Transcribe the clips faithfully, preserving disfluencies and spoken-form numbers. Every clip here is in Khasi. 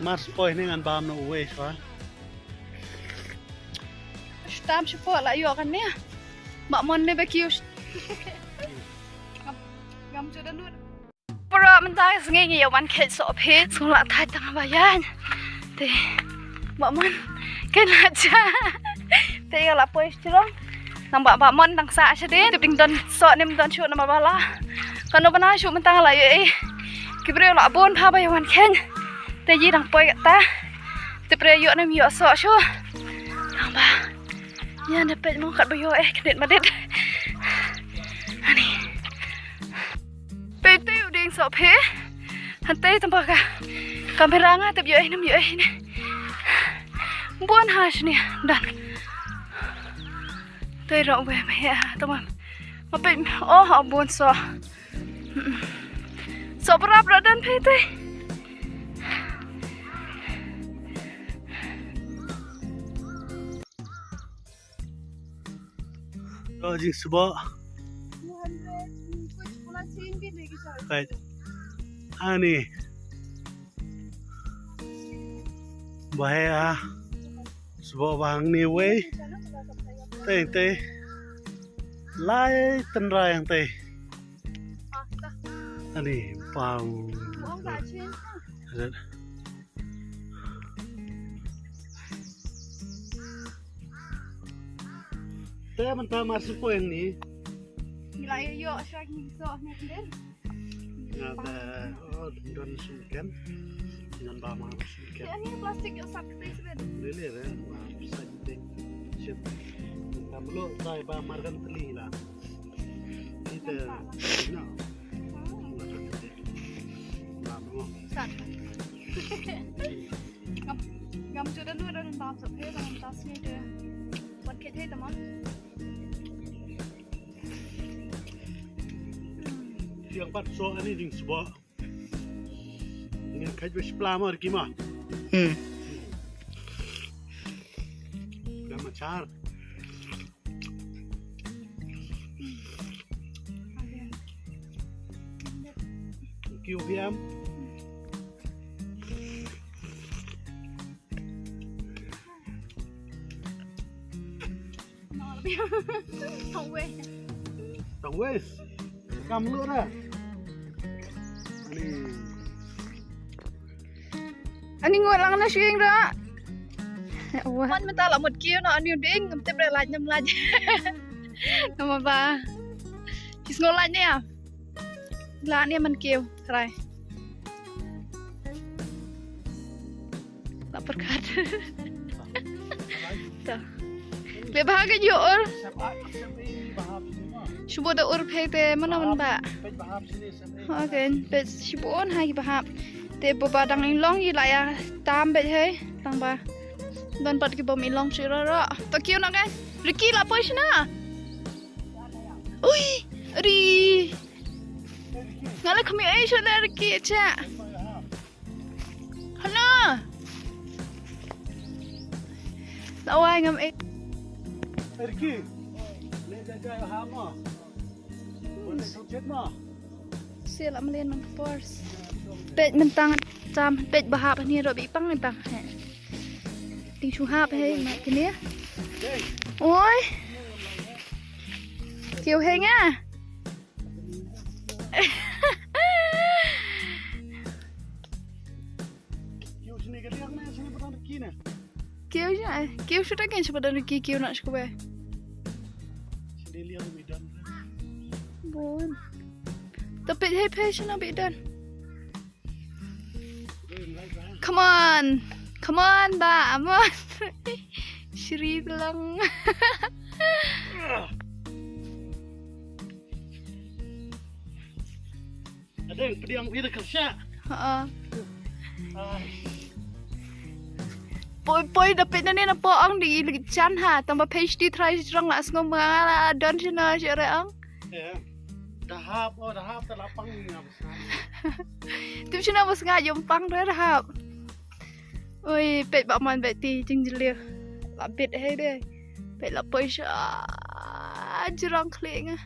Mar shu poi ne ngan bam noh uwei shwa. Shu tam shu poi la ïoh kane. Ba mon ne ba kiew. Ngam, ngam ju da nud. Pura mynta ka sngi ngi ïa wan khet sohphi. Sngewlah thait tang ba ïaid. Te ba mon. Ken la cha. Te ïa la poi sha jrong. Nang ba, ba mon dang sah shadien. Te ding don soh ne ym don shuh namar ba la. Kano bana shuh mynta la ïoh ei. Ki briew la bun bha ba ïa wan khet. Te ïa dang poi kata. Te briew ïoh ne ym ïoh soh shuh. Nang ba. Ïa ne peit mo kat ba ïoh eh knet madit. Ani. Peit te u ding sohphi. Hantei tang ba ka kamera nga te ïoh eh ne ym ïoh eh ne. Bun ha shane dan. Te ro we me ha tamam. Ma peit oh ha bun soh. Soh prap ra dan peit te. Ro jingsboh. Kait. Ani. Bahaya. Sboh bang ni wei. Tei tei. Lai tynrai yang tei. Ani pang. Te mynta mar shu poi ni. Ngi la ïoh shuwa ngi soh ne kdin. Nga da oh don sumken. Ngan ba mar sumken. Ani plastik ïoh sat kti sbet. Lele re mar sat kti. Shit. Ngam lo tai ba mar kan tli la. Ni te no. Mar kan tli. Ba mo. Sat. Ngam, ngam ju da nu da nu bam sa phe da nu tas ni de. Wat ke the tamam. Tiang pat so ani ding sbo. Ngin khat ba shipla ma riki ma. Hmm. Dah machar. Thank you, Biam. Tang wei. Tang wei. Kam lu dah. Ani. Ani ngut lang na shing ra. Wan mynta la mut kiew na ani ding ngam tip re lait nam lait. Nama ba. Kis ngo lait ne ya. La ne man kiew rai. La perkat. Ta. Le ba ka ju ur. Shubu da ur phe te mana man ba. Okay, peit shibun ha ki bahap. Te ba ba dang inlong i la ïa tam peit hei tang ba. Don pat ki bom inlong shi ro ro. To kiew na kan. Ricky la poi shna. Ui, ri. Nga la khmi ai shu la Ricky cha. Hana. Tawai ngam eh. Ricky. Le jaga ha ma. Boleh sujud ma. Sila melian man pors. Peit mentang tam peit bahap ni ro bi pang mentang. He. Ting shu hap he ma kini. Oi. Kiew he nga. Kiew sini ka liang na sini padan ki na. Kiew sini, eh, kiew shuta ken shuta padan ki kiew na shkube. Sini liang mi dan. Bon. Tapi hey pe sini bi dan. Come on. Come on ba, come on. Shri lang. Adeng pdiang wi da kersha. Ha. Poi poi da pit ne na po ong di li chan ha tamba page di try strong la sngo ma la don chino chire ong. Ya. Da hap o da hap da lapang ni na besna. Tim chino besna jom pang da hap. Oi, peit ba man peit ti jing jeliu. La bit hei de. Peit la poi sha jrong khlieh nga.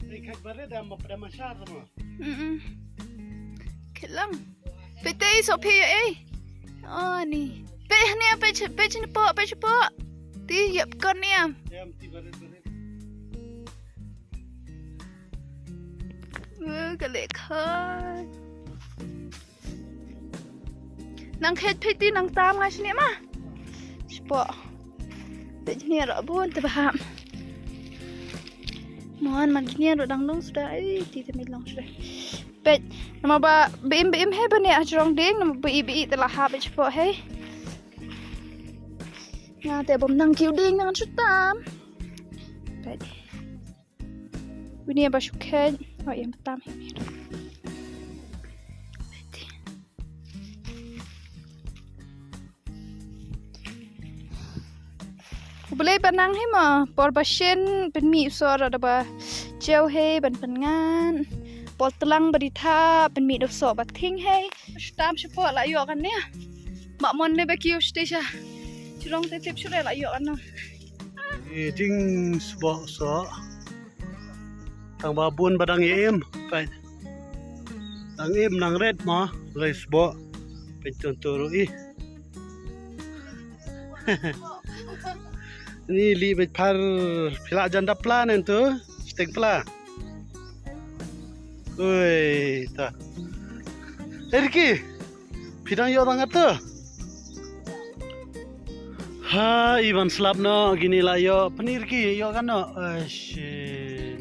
Ni khat bare da ma pada mashar ma. Mm. Khilang. Peit te, so phi ïa ei. Oh ni. Peit ne, peit, peit ne po, peit po. Ti ïa kon ne. Ka lek hai. Nang khet phi ti nang tam nga shini ma. Shpo. Te jini ro bun te baham. Mon man jini ro dang long suda. Ai ti te mi long suda. Peit nama ba bim bim he bane a jrong ding nama ba i ba i te la ha peit shpo he. Nga te bom nang kiu ding nang shutam. Peit. Wini ba shu khet. Oh, ïa tam hi. U Blei ba nang hi ma, por ba shin pynmih u soh da ba jew hi ban pynngan. Por tlang ba di tha pynmih da u soh ba thing hi. Shu tam shu por la ïoh kan ne. Ma mon ne ba kiu shu te sha. Chirong te tip shu re la ïoh kan ne. Jing sboh soh. Tang ba bun ba dang im. Peit. Dang im nang ret mo. Lei sboh. Peit tun tu ruh i. Ni li beit phar phi la jan dap pla nen tu. Stek pla. Ui ta. Eh, Ricky. Phi dang ïoh tang kat tu. Ha, i ban slap noh, kine la ïoh. Pynir ki ïoh kan noh. Aish,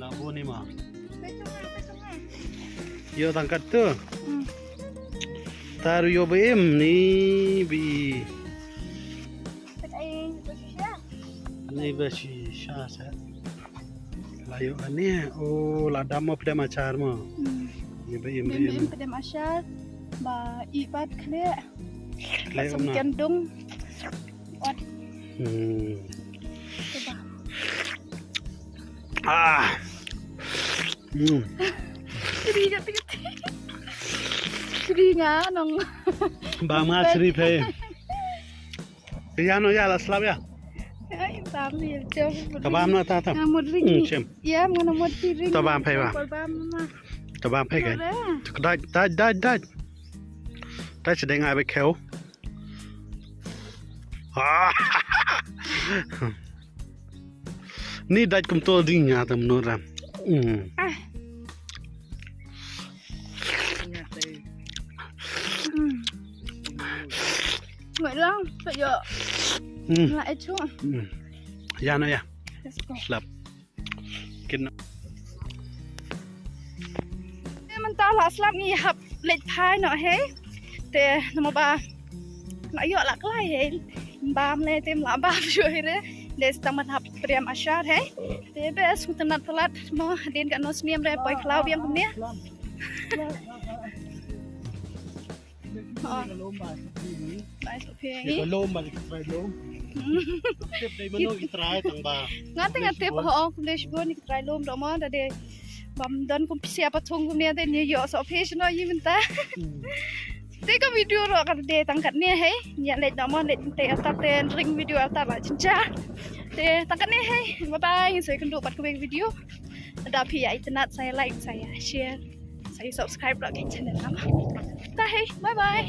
la bun i ma. Ïoh tang kat tu. Hmm. Tar ïoh ba im ni bi. Ni ba shisha sa. La ïoh kane, oh, la dam mo pdem achar mo. Hmm. Ni ba im, ba im, im. Pdem achar, ba i pat khleh. Khleh. Sum na. Kendung. Ot. Hmm. Coba. Ah. Hmm. Sri kati kati. Sri nga nong. Ba ma sri phe. Ïa no ïa la slap ïa. Ai, tam ïa, jom. Ta bam na ta ta. Nga mut ring. Hmm, chem. Ïa, nga na mut ring. Ta bam phai ba. Por bam ma. Ta bam phai kai. Ora. Dai, dai, dai, dai. Dai sedeng ai ba kheu. Ah. Ni dait kum tol ding nga tam no ram. Hmm. Ah. Hmm. Ngai lang, ka yo. Hmm. La e chu. Hmm. Ya no ya. Let's go. Slap. Kin. Te mynta la slap ngi hap leit phai noh he. Te namar ba la ïoh la klai he. Bam le te la bam shu he re. Te tang ban hap priam ashar he. Te bes ngi tynat palat mo hadien ka no sniam re poi khlaw biang kumne. Bai soh phi. Ïa ka lum ba ki trai lum. Tip dei mano ki trai tang ba. Nga te nga tip ho kum dei shibun ki trai lum doh mo da dei. Bam don kum pisa pathung kum ne te ni ïoh soh phi shano yi mynta. Hmm. Te ka video ruh ka dei tang katne hei. Ïa leit doh mo leit te atat te ring video atat la jinja. Te tang katne hei. Bye bye. Ngin sa ïakynduh pat ka video. Da phi ïa itynnat sa ïa like sa ïa share. Sa ïa subscribe ruh ka channel nga. Ta hei, bye bye.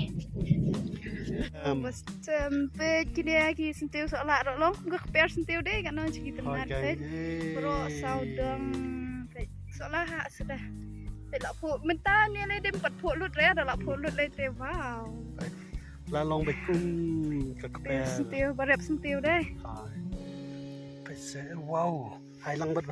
Um. Bas tem peit kine ki syntiew soh lah ruh long, ka kper syntiew dei ka nong chi ki tynnat peit. Bro saw dong peit. Soh lah ha suda. Peit lah phuh mynta ne le dem pat phuh lut re da lah phuh lut le te wow. La long beit kum ka kper. Syntiew ba rep syntiew dei. Hai. Peit se wow. Hai lang bad bas.